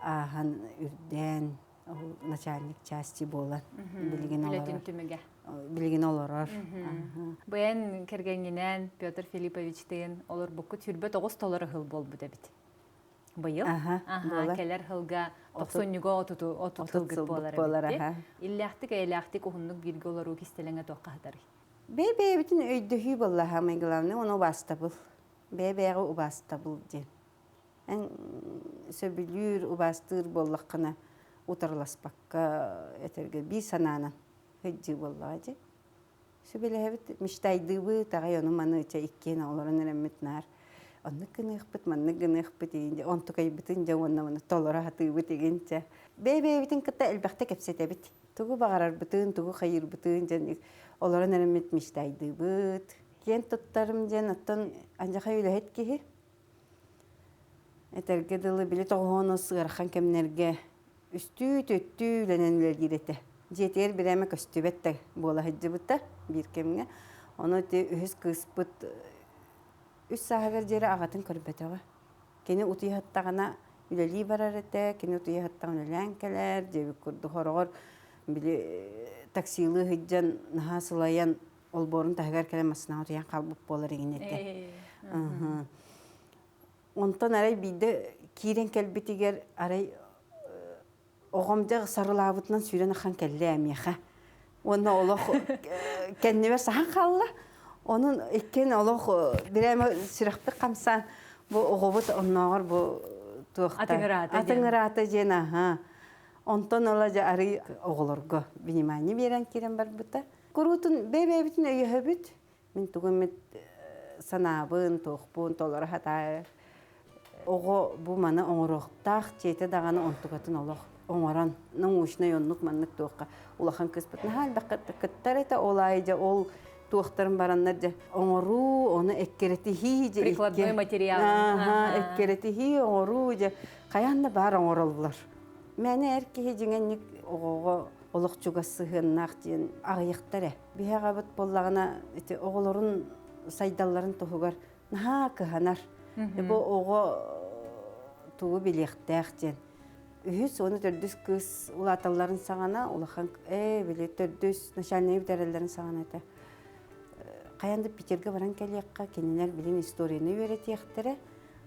ааһан үрдээн. Ол начальник части буолан билигин Үлэтин олорор. түмүгэ. Билигин олорор. Бэйэн кэргэҥҥинээн Петр Филипповичтыын олорбуккут 29 толору сыл буолбут эбит. Быйыл Аха, кэлэр сылга тохсунньуга 30 сылгыт буолар эбит. Иллээхтик, эйэлээхтик уһуннук бииргэ олоруу кистэлэҥэ туохха сытарый? Бэйэ-бэйэбитин өйдөһүү буолла самое главное, ону убаастабыл. Бэйэ-бэйэҕэ убаастабыл диэн. Эн сөбүлүүр, убаастыыр буоллаххына утарыласпакка этэргэ биир санаанан сылдьыы буоллаҕа дии. Сүбэлэһэбит, мечтайдыыбыт, аҕай ону-маны чэ иккиэн олорон эрэммит наар оннук гыныахпыт, маннык гыныахпыт игин дьэ онтукайбытын дьэ уонна маны толоро сатыыбыт игин чэ. Бэйэ-бэйэбитин кытта элбэхтэ кэпсэтэбит. Тугу баҕарарбытын, тугу хайыырбытын дьэн олорон эрэммит мечтайдыыбыт. Киэн туттарым диэн оттон андьахай үлэһит киһи. Этэргэ дылы били тоҕоһоонус ыарахан кэмнэргэ үстүү-түөттүү үлэнэн үлэлиир этэ. Дьиэтигэр бирээмэ көстүбэт да буола сылдьыбыта биир кэмҥэ. Ону ити үһүс кыыспыт үс сааһыгар диэри аҕатын көрбөтөҕө. Кини утуйа сыттаҕына үлэлии барар этэ, кини утуйа сыттаҕына үлэлээн кэлэр диэбит курдук. Хороҕор били таксилыы сылдьан наһаа сылайан олбуорун таһыгар кэлэн массыынаҕа утуйан хаалбыт буолар игин этэ. Онтон арай биирдэ киирэн кэлбитигэр арай оҕом дьэ сарылаабытынан сүүрэн ахан кэллэ миэхэ. Уонна олох кэннибэр саһан хаалла. Онон иккиэн олох бирээмэ сүрэхпит хамсаан бу оҕобут оннооҕор бу туохта Атыҥыраата диэн. Атыҥыраата диэн аһа. Онтон ыла дьэ арый оҕолорго внимание биэрэн киирэн барбыта. Куруутун бэйэ-бэйэбитин өйөһөбүт. Мин тугу эмит санаабын, туохпун толоро сатаар. Оҕо бу маны оҥоруохтаах дьиэтэ даҕаны онтукатын олох оҥорон научнай оннук маннык туохха улахан кыыспыт наһаа элбэх кыттар этэ ол аайы дьэ ол туохтарын бараннар дьэ оҥоруу ону эккирэтиһии дьэ прикладной материал эккирэтиһии оҥоруу дьэ хайаан да баар оҥороллор мээнэ эр киһи дьиҥэнник оҕоҕо олох чугас сыһыаннаах диэн аҕыйахтар ээ Биһи аҕабыт буоллаҕына ити оҕолорун сайдалларын туһугар наһаа кыһанар. Бу оҕо тугу билиэхтээх диэн. Үһүс уонна төрдүс кыыс улааталларын саҕана улахан ээ били төрдүс начальнай бүтэрэллэрин саҕана этэ. Хайан да Питергэ баран кэлиэххэ кинилэр билин историяны үөрэтиэхтэрэ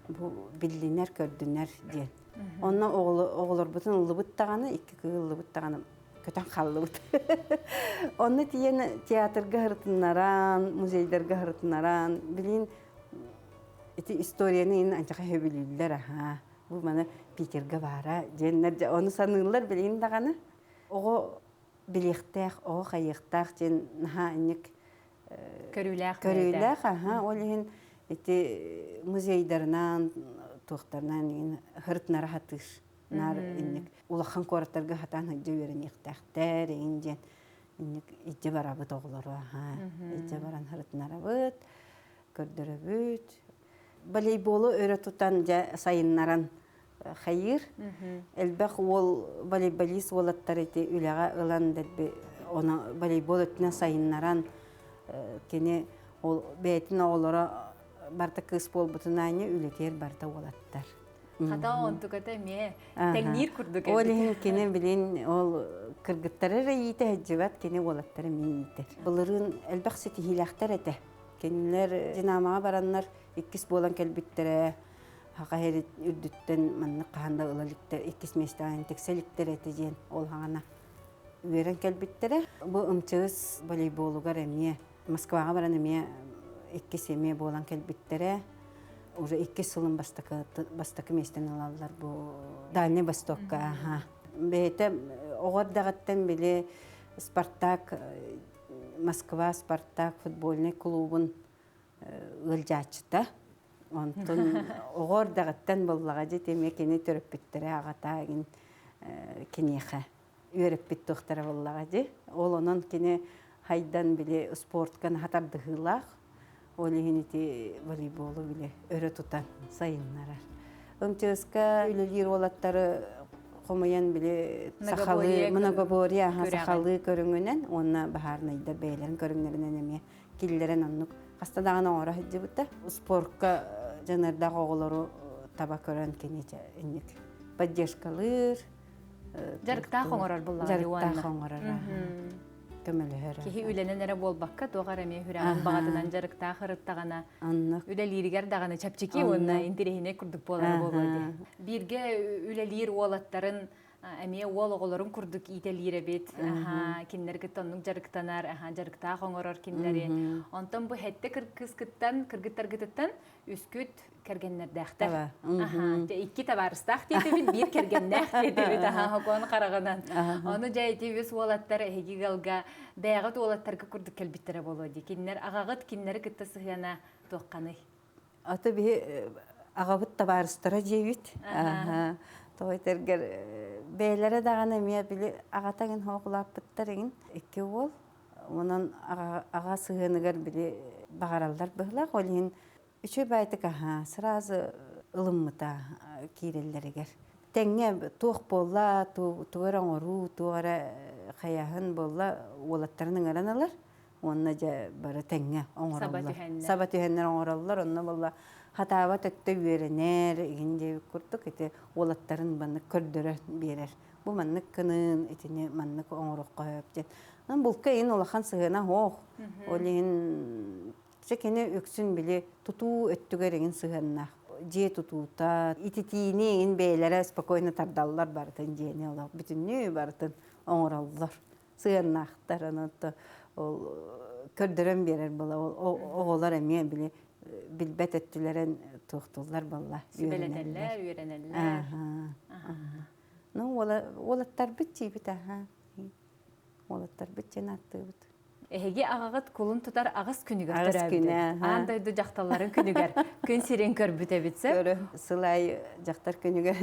бу биллинэр көрдүнэр диэн. Онно оҕолорбутун ыллыбыт даҕаны икки кыыс ыллыбыт даҕаны көтөн хааллыбыт. Онно тиийэн театрга һырытыннаран, музейдарга һырытыннаран, билин ити историяны ин анчаха сөбүлүүллэр аха. Бу маны Питерга баара диэннэр дьэ ону саныыллар билигин даҕаны. Оҕо билиэхтээх, оҕо хайыахтаах диэн наһаа инник көрүүлээх көрүүлээх аха ол иһин ити музейдарынан туохтарынан иһин һырытынара сатыыр наар инник улахан куораттарга сатаан сылдьа үөрэниэхтээхтэр иҥин диэн инник илдьэ барабыт оҕолору аха илдьэ баран һырытынарабыт көрдөрөбүт волейболу өрө тутан дьэ сайыннаран хайыыр элбэх уол волейболист уолаттар ити үлэҕэ ылан дэлби ону волейбол өттүнэн сайыннаран кини ол бэйэтин оҕолоро барыта кыыс буолбутунаанньа үлэтигэр барыта уолаттар Хата онтуката эмиэ тэҥниир курдук Ол иһин кини билин ол кыргыттары эрэ иитэ сылдьыбат, кини уолаттары эмиэ иитэр. Былырыын элбэх ситиһиилээхтэр этэ. Кинилэр Динамоҕа бараннар иккис буолан кэлбиттэрэ. Хаха үрдүттэн маннык хаһан да ыла иликтэр, иккис миэстэҕэ тиксэ иликтэр этэ диэн ол хаҕана үөрэн кэлбиттэрэ. Бу МЧС волейболугар эмиэ Москваҕа баран эмиэ иккис эмиэ буолан кэлбиттэрэ. Уже иккис сылын бастакы бастакы миэстэни ылаллар бу Дальний Востокка. Аха. Бэйэтэ оҕо эрдэҕиттэн били Спартак Москва Спартак футбольнай клубун ыалдьааччыта. Онтон оҕо эрдэҕиттэн буоллаҕа дьэ эмиэ кини төрөппүттэрэ аҕата киниэхэ үөрэппит туохтара буоллаҕа дии. Ол онон кини хайдан били спортка наһаа тардыһыылаах. Ол иһин ити волейболу били өрө тутан сайыннарар. МТС-ка үлэлиир уолаттары хомуйан били сахалыы многоборье сахалыы көрүҥүнэн уонна баһаарынайдар бэйэлэрин көрүҥнэринэн эмиэ киллэрэн оннук хаста даҕаны оҥоро сылдьыбыта. Спортка дьаныардаах оҕолору таба көрөн кини инник поддержкалыыр. Дьарыктаах оҥорор буллаҕа Дьарыктаах оҥорор. Көмөлөһөр. Киһи үлэнэн эрэ буолбакка, туох эрэ эмиэ сүрэҕин баҕатынан дьарыктаах ырыттаҕына, үлэлииригэр даҕаны чэпчэки уонна интэриэһинэй курдук буолара буолуо дии. Бииргэ үлэлиир уолаттарын эмиэ уол оҕолорун курдук иитэлиир эбит. Кинилэр кытта оннук дьарыктанар, дьарыктаах оҥорор кинилэри. Онтон бу хэттэ кыргыскыттан, кыргыттаргытыттан үскүт кэргэннэрдээхтэр. Икки табаарыстаах диэтибит, биир кэргэннээх диэтибит, хокуон хараҕынан. Ону дьэ ити үс уолаттар эһиги ыалга бэйэҕит уолаттарга курдук кэлбиттэрэ буолуо дии. Кинилэр аҕаҕыт кинилэри кытта сыһыана туохханый? Аты биһи аҕабыт табаарыстара дьиэбит. Тоҕо этэргэр бэйэлэрэ даҕаны эмиэ били аҕата эҥин хоокулааппыттар эҥин икки уол. Онон аҕа сыһыаныгар били баҕараллар быһылаах. Ол иһин үчүгэй баайтык аһаа сразу ылыммыта киирэллэригэр. Тэҥҥэ туох буолла, тугу эрэ оҥоруу, туох эрэ хайааһын буолла уолаттарын ыҥыран ылар. Уонна дьэ бары тэҥҥэ оҥороллор. Саба түһэннэр оҥороллор. Онно буолла хатаабат өттө үөрэнэр, игин диэбит курдук ити уолаттарын маннык көрдөрө биэрэр. Бу маннык гынын, итини маннык оҥоруохха сөп диэн. Онон булка иһин улахан сыһыана суох. Ол иһин чэ кини үксүн били тутуу өттүгэр эҥин сыһыаннаах. Дьиэ тутуута, ититиини эҥин бэйэлэрэ спокойно тардаллар барытын дьиэни олох бүтүннүү барытын оҥороллор. Сыһыаннаахтар онон ол көрдөрөн биэрэр буола оҕолор эмиэ били билбэт өттүлэрин туохтууллар буолла. Сүбэлэтэллэр, үөрэнэллэр. Ну, уолаттарбыт диибит аха. Уолаттарбыт диэн ааттыыбыт. Эһиги аҕаҕыт кулун тутар аҕыс күнүгэр төрөөбүт. Аан дойду дьахталларын күнүгэр күн сирин көрбүт эбит сөп. Сыл аайы дьахтар күнүгэр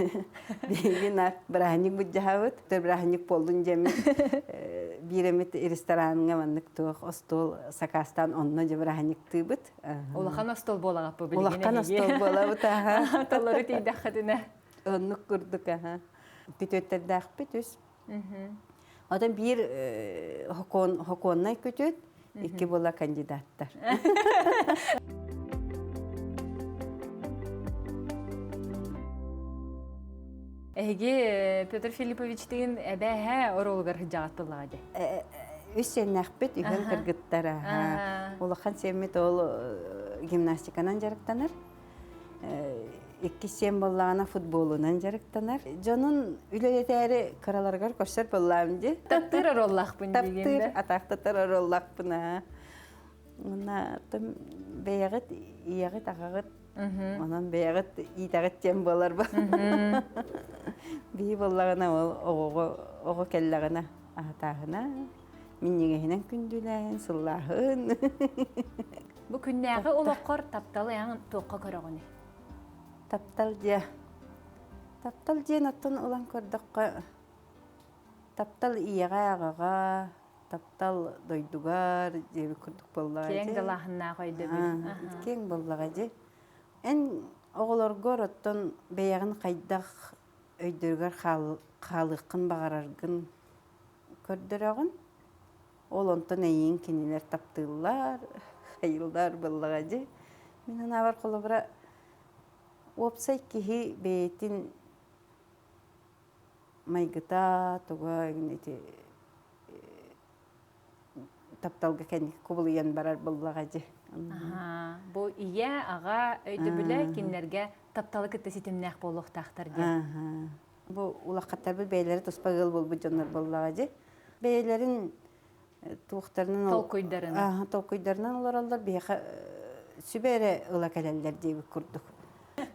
биһиги наар бырааһынньык быдьаһабыт. Бырааһынньык буоллун диэммит биир эмит рестораҥҥа маннык туох остуол сакаастаан онно дьэ бырааһынньыктыыбыт. Улахан остуол буолаҕаппы билигин Улахан остуол буолабыт аха. Толору тиийдэххитинэ. Оннук курдук аха. Күтүөттэрдээхпит үс. Оттон биир хокуоннай күтүөт, икки буола кандидаттар. Эһиги Петр Филипповичтыын эбээһэ оруолугар сылдьаҕыт буоллаҕа дии. Үс сиэннээхпит, үһүн кыргыттара. Улахан сиэммит ол гимнастиканан дьарыктанар. Иккис сиэн буоллаҕына футболунан дьарыктанар. Дьонун үлэлэтээри кыраларыгар көрсөр буоллаам дии. Таптыыр оруоллаахпын диигин Таптыыр, атаахтатар оруоллаахпын аа. Уонна бэйэҕит ийэҕит, аҕаҕыт, онон бэйэҕит иитэҕит диэн буолар ба. Биһи буоллаҕына ол оҕоҕо оҕо кэллэҕинэ аһатааһына, минньигэһинэн күндүлээһин, сыллааһын. Бу күннээҕи олоххор тапталы эн туохха көрөҕүнүй? Таптал диэ. Таптал диэн оттон ылан көрдөххө, таптал ийэҕэ, аҕаҕа, таптал дойдугар диэбит курдук буоллаҕа Киэҥ далааһыннаах өйдөбүл. Киэҥ буоллаҕа дии. Эн оҕолоргор оттон бэйэҕин хайдах өйдөрүгэр хаалыаххын баҕараргын көрдөрөҕүн. Ол онтон эйиин кинилэр таптыыллар, хайыыллар буоллаҕа дии. Мин санаабар холобура уопсай киһи бэйэтин майгыта туга ити тапталга кэнники кубулуйан барар буоллаҕа дии. Бу ийэ, аҕа өйдөбүлэ кинилэргэ тапталы кытта ситимнээх буолуохтаахтар диэн. Бу улахаттарбыт бэйэлэрэ туспа ыал буолбут дьоннор буоллаҕа дии. Бэйэлэрин туохтарынан толкуйдарынан толкуйдарынан олороллор биһиэхэ сүбэ эрэ ыла кэлэллэр диэбит курдук.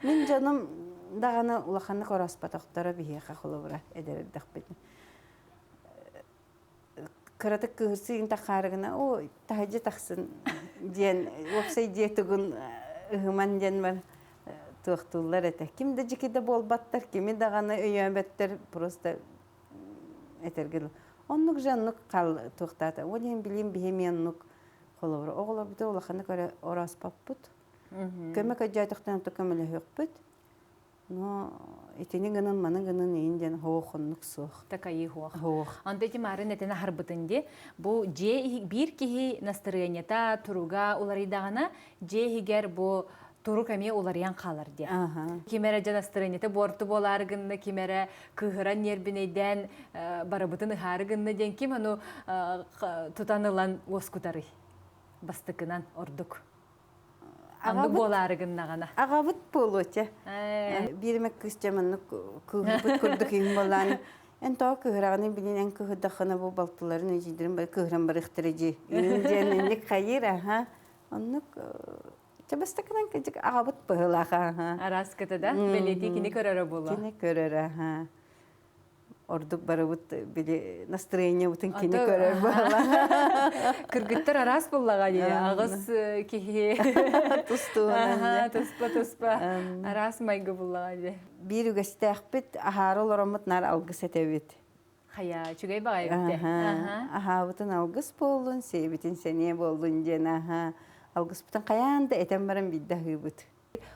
Мин дьонум даҕаны улаханнык орооспотохторо биһиэхэ холобура эдэр эрдэхпит. Кыратык кыһырсыын тахаарыгына оо таһырдьа тахсын диэн уопсай дьиэ тугун ыһыман диэн бар туохтууллар этэ. Ким да дьики да буолбаттар, кими даҕаны өйөөбөттөр просто этэргэ дылы. Оннук же оннук хал туохтаата. Ол иһин билим биһи эмиэ оннук холобура оҕолорбутун улаханнык орооспоппут. Көмө көрдөөтөхтөн онто көмөлөһүөхпүт. Но итини гынан маны гынан иин диэн хоох оннук суох. Такайыы хуох. Хуох. Онто ити марын этин аһарбытын ди. Бу дьиэ биир киһи настырыанньата туруга уларыйдаҕына дьиэ иһигэр бу турук эмиэ уларыйан хаалар диэн. Ким эрэ дьон настроениета буорту буолаары гынна, ким эрэ кыыһыран ньиэрбинэйдээн барыбытын ыһаары гынна диэн ким ону тутан ылан уоскутарый? Бастакынан ордук. Оннук буолаары гыннаҕына. Аҕабыт буолуо чэ. Биир эмэ кыыс дьэ маннык кыыһырбыт курдук иһин буоллаан эн тоҕо кыыһыраҕыный билин эн кыыһырдаххына бу балтыларын эдьиийдэрин бары кыыһыран барыахтара дии. Диэн инник хайыыр аха. Оннук чэ бастакынан кыдьык аҕабыт быһыылаах аха. Араската да бэлиэтии кини көрөрө буолуо. Кини көрөрө аха. Ордук барыбыт били настроениебытын кини көрөр буолла. Кыргыттар араас буллаҕа дии. Аҕыс киһи тустуунан туспа туспа араас майгы буллаҕа дии. Биир үгэстээхпит аһаары олороммут наар алгыс этэбит. Хайа, үчүгэй баҕайы эбит. Аһаабытын алгыс буоллун, сиэбитин сэниэ буоллун диэн аһа алгыспытын хайаан да этэн баран биирдэ аһыыбыт.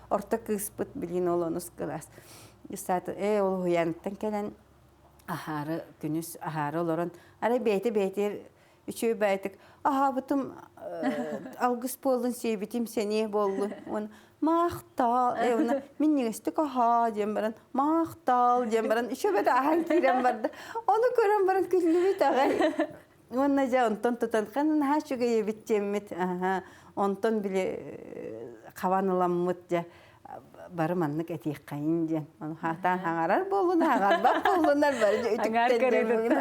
Орто кыыспыт билигин ол онус кылаас. Дьыссаат ээ ол уһуйааныттан кэлэн аһаары күнүс аһаары олорон арай бэйэтэ бэйэтигэр үчүгэй баайытык аһаабытым алгыс буоллун сиэбитим сэниэ буоллун уонна маахтаал э уонна минньигэстик аһаа диэн баран маахтаал диэн баран үчүгэй аһаан киирэн барда ону көрөн баран күллүбүт аҕай уонна дьэ онтон тутан ханна наһаа үчүгэй эбит диэммит аһа онтон били хабан ыламмыт дьэ бары маннык этиэххэйин диэн ону хаатаан хаҥарар буоллун хаҥарбат буоллунар бары дьэ үтүктэн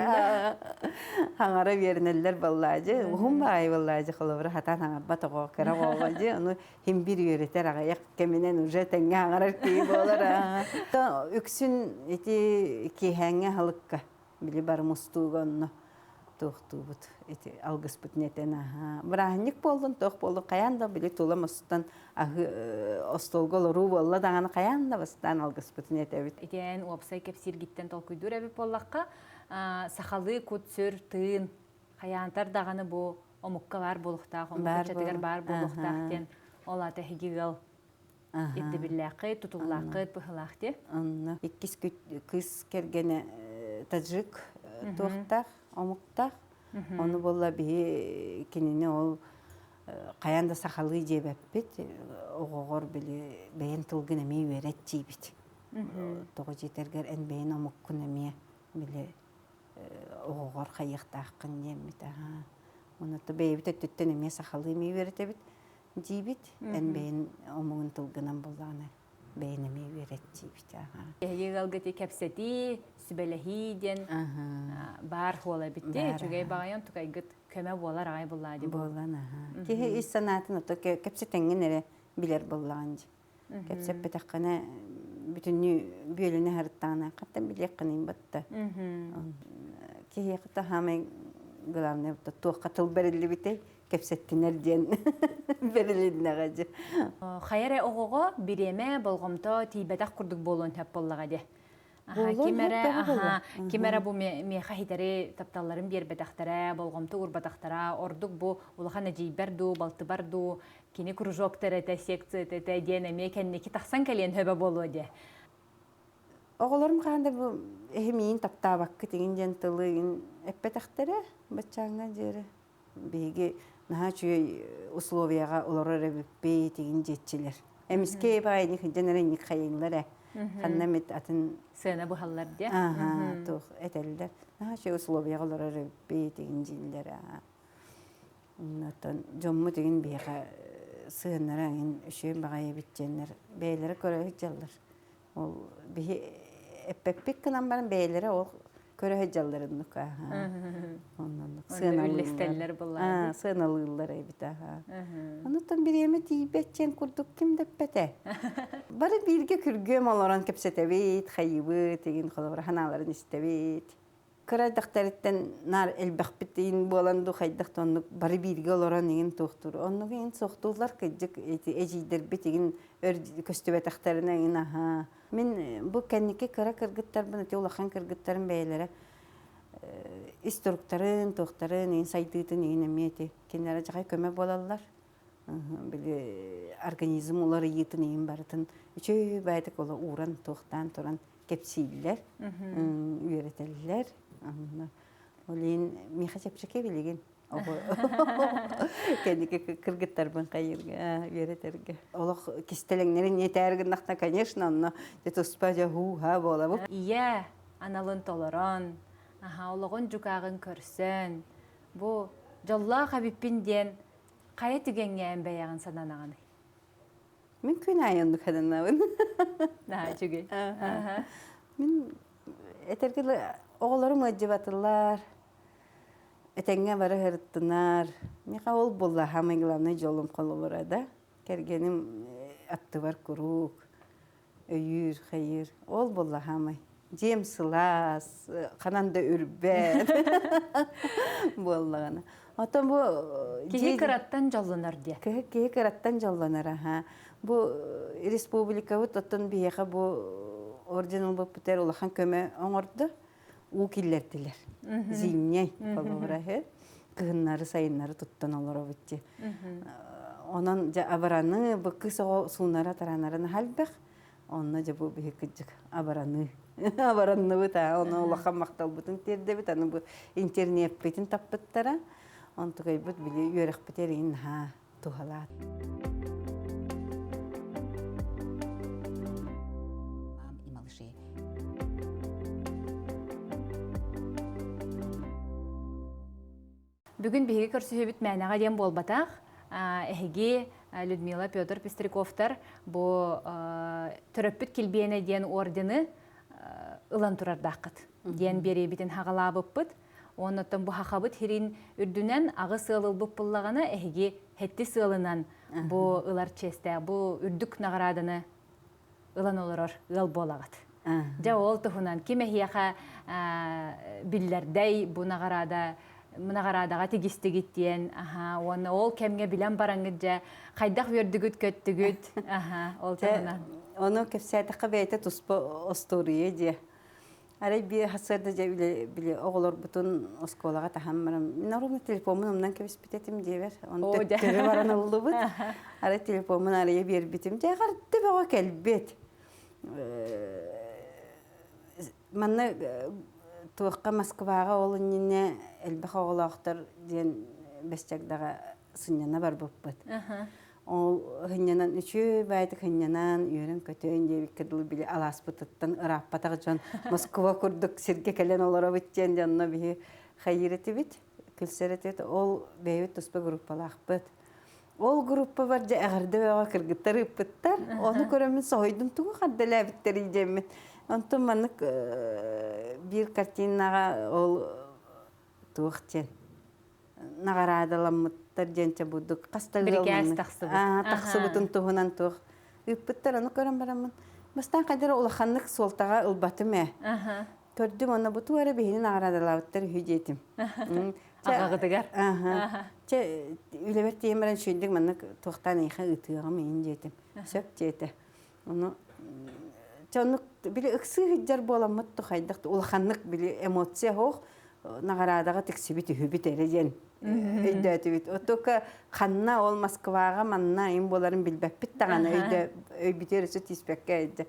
хаҥара биэринэллэр баллаадьы уһун баайы баллаадьы холобура хатаан хаҥарбат оҕо кыра оҕоҕо дьэ ону хим бир үөрэтэр аҕыйах кэминэн уже тэҥҥэ хаҥарар киһи буолар үксүн ити киэһээҥҥи аһылыкка били бары мустууга онно туохтуубут ити алгыспытын этэн аһаа бырааһынньык буоллун туох буоллун хайаан да били тула мустан аһы остуолга олоруу буолла даҕаны хайаан да бастаан алгыспытын этэбит Итиэн уопсай кэпсииргиттэн толкуйдуур эбит буоллахха сахалыы кут-сүр тыын хайаантар даҕаны бу омукка баар буолуохтаах омук ыччатыгар баар буолуохтаах диэн ол аата эһиги ыал ирдэбиллээххит, тутуллааххыт, быһылаах дии. Онно иккис кыыс кэргэнэ таджик туохтаах, омуктаах. Ону буолла биһи кинини ол хайаан да сахалыы диэбэппит, оҕоҕор били бэйэн тылгын эмиэ үөрэт диибит. Тоҕо дьиэтэргэр эн бэйэн омуккун эмиэ били оҕоҕор хайыахтааххын диэммит. Онно бэйэбит өттүттэн эмиэ сахалыы эмиэ үөрэтэбит. диибит эн бэйэн омугун тылгынан буллаҕына бэйэн эмиэ үөрэт диибит Эһиги ыалга ити кэпсэтии, сүбэлэһии диэн баар хуола эбит дии. Үчүгэй баҕайан тукайгыт көмө буолар аҕай буллаа дии. Буолан аха. Киһи ис санаатын ото кэпсэтэҥҥин эрэ билэр буоллаҕын дии. Кэпсэппэтэххинэ бүтүннүү бүөлүнэ сырыттаҕына хаттан билиэххиний батта. Киһиэхэ таһаамай главное туохха тыл бэриллибитэй кэпсэттинэр диэн бэрилиннэҕэ дьи. Хайа эрэ оҕоҕо бириэмэ болҕомто тиийбэтэх курдук буолуон сөп буоллаҕа дии. Ким эрэ ким эрэ бу миэхэ хитэри тапталларын биэрбэтэхтэрэ, болҕомто уурбатахтара, ордук бу улахан эдьиийбэр дуу, балтыбар дуу, кини кружоктар этэ, секция этэ диэн эмиэ кэнники тахсан кэлиэн сөбө буолуо диэ. Оҕолорум хаһан да бу эһи миигин таптаабаккыт игин диэн тылы игин эппэтэхтэрэ баччааҥҥа диэри. Биһиги наһаа үчүгэй условияҕа олорор эбиппит игин диэччилэр. Эмискэ баайыник сылдьан эрэ инник хайыыллар ээ. Ханна эмит атын сыана быһаллар диэ. Ааһа, туох этэллэр. Наһаа үчүгэй условияҕа олорор эбиппит игин дииллэр. Оттон дьоммут игин биһиэхэ сыһыннара игин үчүгэй баҕайы эбит диэннэр бэйэлэрэ көрө сылдьаллар. Ол биһи эппэппит гынан баран бэйэлэрэ ол көрө сылдьаллар оннук оннук сыаналыыллар сыаналыыллар эбит аха. Онуттан бириэмэ тиийбэт диэн курдук ким да эппэтэ. Бары бииргэ күргүөм олорон кэпсэтэбит, хайыыбыт, игин холобура санааларын истэбит. Кыра эрдэхтэриттэн наар элбэхпит иин буолан дуу хайдах да оннук бары бииргэ олорон иҥин туохтуур. Оннук иҥин суохтууллар кырдьык ити эдьиийдэрбит иҥин өр көстүбэтэхтэринэ иҥин аһаа. Мин бу кэнники кыра кыргыттарбын ити улахан кыргыттарым бэйэлэрэ ис туруктарын, туохтарын, иҥин сайдыытын иҥин эмиэ ити кинилэрэ дьаҕай көмө буолаллар. Били организм уларыйыытын иҥин барытын үчүгэй баайдык ола ууран туохтаан туран кэпсииллэр, үөрэтэллэр. Ол иһин миэхэ чэпчэки билигин. Кэнники кыргыттарбын хайыырга, үөрэтэргэ. Олох кистэлэҥнэрин этээр гыннахта, конечно, онно дьэ туспа дьэ һуу-һаа буолабыт. Ийэ аналын толорон, аха, олоҕун дьукааҕын көрсөн, бу дьоллоох эбиппин диэн хайа түгэҥҥэ эн бэйэҕин сананаҕыный? Мин күн аайы оннук сананабын. Наһаа үчүгэй. Мин этэргэ оҕолорум ыалдьыбатылар, этэҥҥэ бары сырыттынар. Миэхэ ол буолла самый главный дьолум холобура да. Кэргэним аттыбар куруук өйүүр, хайыыр. Ол буолла саамай. Дьиэм сылаас, ханан да үрбэт буоллаҕына. Оттон бу Киһи кыраттан дьоллонор диэ. Киһи кыраттан дьоллонор аха. Бу республикабыт оттон биһиэхэ бу орден ылбыппытыгар улахан көмө оҥордо. Уу киллэрдилэр. Зимняй холобура кыһыннары сайыннары туттан олоробут дии. Онон дьэ абараныы бу кыс оҕо суунара тараанара наһаа элбэх. Онно дьэ бу биһи кырдьык абараныы. Абаранныбыт аа ону улахан махталбытын тиэрдэбит. Аны бу интернеппитин таппыттара. Онтукайбыт били үөрэхпит эриин наһаа туһалаат. Мам и малышей. Бүгүн биһиги көрсүһүүбүт мээнэҕэ диэн буолбатах. Эһиги Людмила Петр Пестряковтар бу төрөппүт килбиэнэ диэн ордены ылан турардааххыт диэн биэриибитин хаҕалаабыппыт. Оннуттан бу хахабыт хирин үрдүнэн аҕыс ыал ылбыт буллаҕына эһиги хэттис ыалынан бу ылар чиэстээх бу үрдүк наҕарааданы ылан олорор ыал буолаҕыт. Дьэ ол туһунан ким эһиэхэ биллэрдэй бу наҕараада наҕараадаҕа тигистигит диэн аха уонна ол кэмҥэ билэн бараҥҥыт дьэ хайдах үөрдүгүт көттүгүт аха ол туһунан ону кэпсээтэххэ бэйэтэ туспа остуоруйа дьиэ Арай биир сарсыарда дьэ били, били оҕолорбутун оскуолаҕа таһан баран, мин оруобуна телефоммун умнан кэбиспит этим диэбэр. Ону төттөрү баран ыллыбыт. Арай телефоммун арыйа биэрбитим. Дьэ харты бөҕө кэлбит. Манна туохха Москваҕа ол иннинэ элбэх оҕолоохтор диэн Бэсчэгдэҕэ сынньана барбыппыт. Ол сынньанан үчүгэй баайдык сынньанан үөрэн-көтөн диэбиккэ дылы били алааспытыттан ырааппатах дьон Москва курдук сиргэ кэлэн олоробут диэн дьонно биһи хайыыр этибит, күлсэр этибит. Ол бэйэбит туспа группалаахпыт. Ол группабар дьэ эҕэрдэ бөҕө кыргыттар ыыппыттар. Ону көрөммүн соһуйдум тугу хардэлээбиттэрий диэммин. Онтон маннык биир картинаҕа ол туох диэн наҕараадаламмыттар диэн бурдук хас да Бирикээс тахсыбыт. Тахсыбытын туһунан туох ыыппыттар ону көрөн бараммын бастаан хайдара улаханнык суолтаҕа ылбатым ээ. Көрдүм онно бу туора биһини наҕараадалаабыттар үһү диэтим. Аҕаҕытыгар. Чэ үлэбэр тиийэн баран үчүгэйдик маннык туохтаан эйиэхэ ыытыаҕым иин диэтим. Сөп диэтэ. Ону чэ оннук били ыксыы сылдьар буоламмыт хайдах улаханнык били эмоция суох наҕараадаҕа тиксибит үһүбүт эрэ диэн өйдөөтүбүт. Оттока ханна ол Москваҕа манна им буоларын билбэппит даҕаны өйдө өйбүтүгэр өссө тииспэккэ өйдө.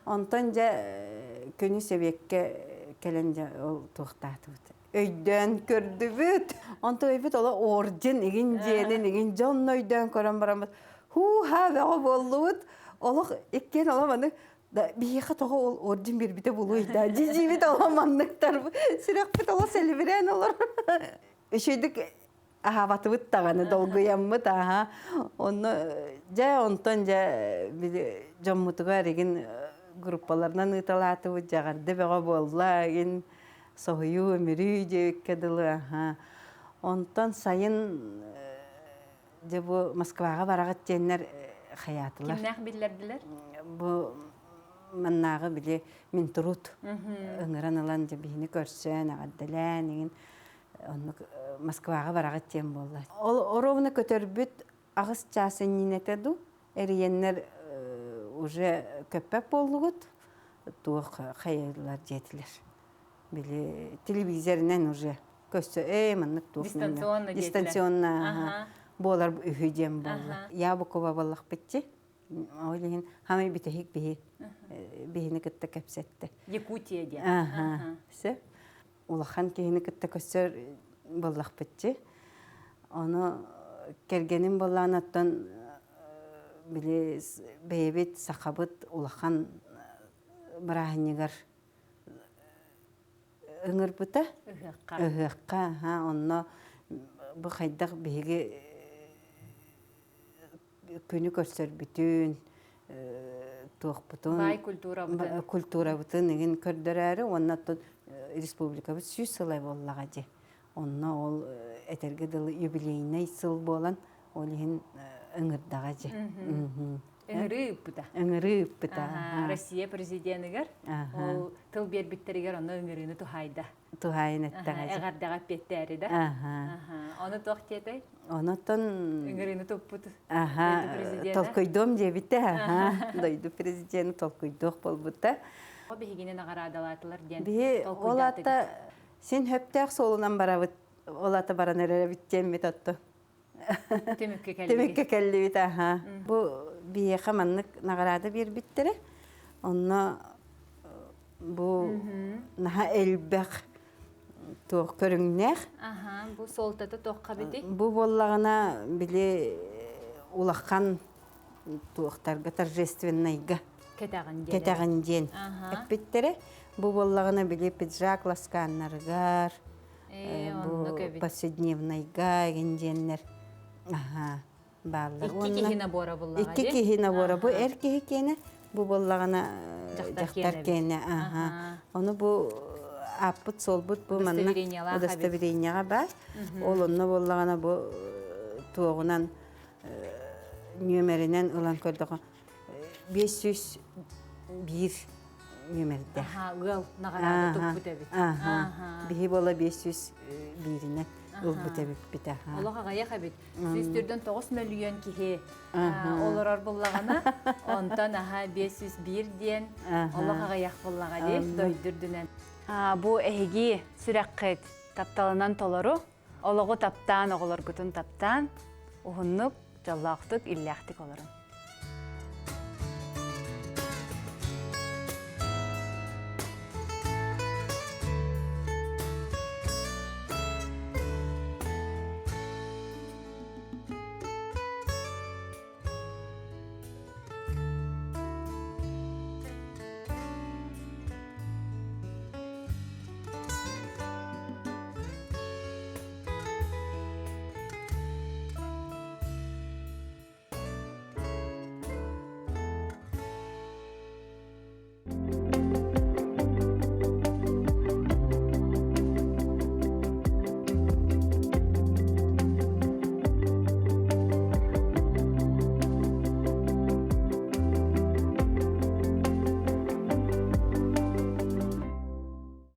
Онтон дьэ күнү сэбиэккэ кэлэн дьэ ол туохтаатыбыт. Өйдөөн көрдүбүт. Онтон өйбүт оло орден игин диэнин игин дьонно өйдөөн көрөн бараммыт. Хуу-ха бөҕө буоллубут. Олох иккиэн олох маны да биһиэхэ тоҕо ол орден биэрбитэ буолуой да дьиибит олох манныктар сүрэхпит олох сэлибирээн олор үчүгэйдик аһаабатыбыт даҕаны долгуйаммыт аха онно дьэ онтон дьэ били дьоммутугар игин группаларынан ыыталаатыбыт дьэҕэрдэ бөҕө буолла игин соһуйуу өмүрүү диэбиккэ дылы аха онтон сайын Дьэ бу Москваҕа бараҕыт диэннэр хайаатылар. Кимнээх биллэрдилэр? Бу маннааҕы били Минтруд ыҥыран ылан дьэ биһини көрсөн, эҕэрдэлээн иҥин оннук Москваҕа бараҕыт диэн буолла. Ол оруобуна көтөрбүт аҕыс чаас иннинэтэ дуу эрийэннэр уже көппөт буоллугут туох хайыылар диэтилэр. Били телевизорынан уже көссө ээ маннык туох дистанционно дистанционно буолар үһү диэн буолла. Ябукова буоллахпытчы. Ол иһин хамай бүтэһик биһи биһини кытта кэпсэтти. Якутия диэн. Аха. Все. Улахан киһини кытта көссөр буоллахпытчы. Ону кэргэним буоллаан оттон били бэйэбит сахабыт улахан бырааһынньыгар ыҥырбыта. Ыһыахха. Ыһыахха, аха, онно бу хайдах биһиги күнү көрсөрбүтүн, туохпутун, Баай культурабытын. культурабытын игин көрдөрөөрү уонна оттон республикабыт 100 сыла буоллаҕа дии. Онно ол этэргэ дылы юбилейнай сыл буолан, ол иһин ыҥырдаҕа дьэ. Ыҥырыы ыыппыта. Ыҥырыы ыыппыта. Россия президенигэр ол тыл биэрбиттэригэр онно ыҥырыыны туһаайда. Туһаайын эттэҕэ. Эҕэрдэҕэ эппиэттээри да. Ону туох диэтэй? Онотон ыҥырыыны туппут дойду президенэ. Толкуйдуом диэбитэ. Дойду президенэ толкуйдуох буолбута. Биһигини наҕараадалаатылар диэн Биһи ол ата син хөптөөх суолунан барабыт. Ол ата баран эрэбит диэммит отту. Түмүккэ кэллибит. Түмүккэ кэллибит, аха. Бу биһиэхэ маннык наҕараада биэрбиттэрэ. Онно бу наһаа элбэх туох көрүҥнээх. Аха, бу суолтата туохха битий? Бу буоллаҕына били улахан туохтарга торжественнайга кэтэҕин диэн. Кэтэҕин диэн эппиттэрэ. Бу буоллаҕына били пиджак ласкааннарыгар бу повседневнайга игин диэннэр аха бааллар. Икки киһи набора буллаҕа Икки киһи набора. Бу эр киһи киэнэ, бу буоллаҕына дьахтар киэнэ. Аха. Ону бу ааппыт суолбут бу манна удостоверениеҕа баар. Ол онно буоллаҕына бу туоҕунан нүөмэринэн ылан көрдөхө 501 нүөмэрдээх. Ыал наҕараада туппут эбит. Биһи буола 501-инэн ылбыт эбиппит. Олох аҕыйах эбит. 149 мөлүйүөн киһи олорор буллаҕына, онтон аха 501 диэн олох аҕыйах буллаҕа дии дойду үрдүнэн. Бу эһиги сүрэххит тапталынан толору, олоҕу таптаан, оҕолоргутун таптаан, уһуннук, дьоллоохтук, иллээхтик олорун.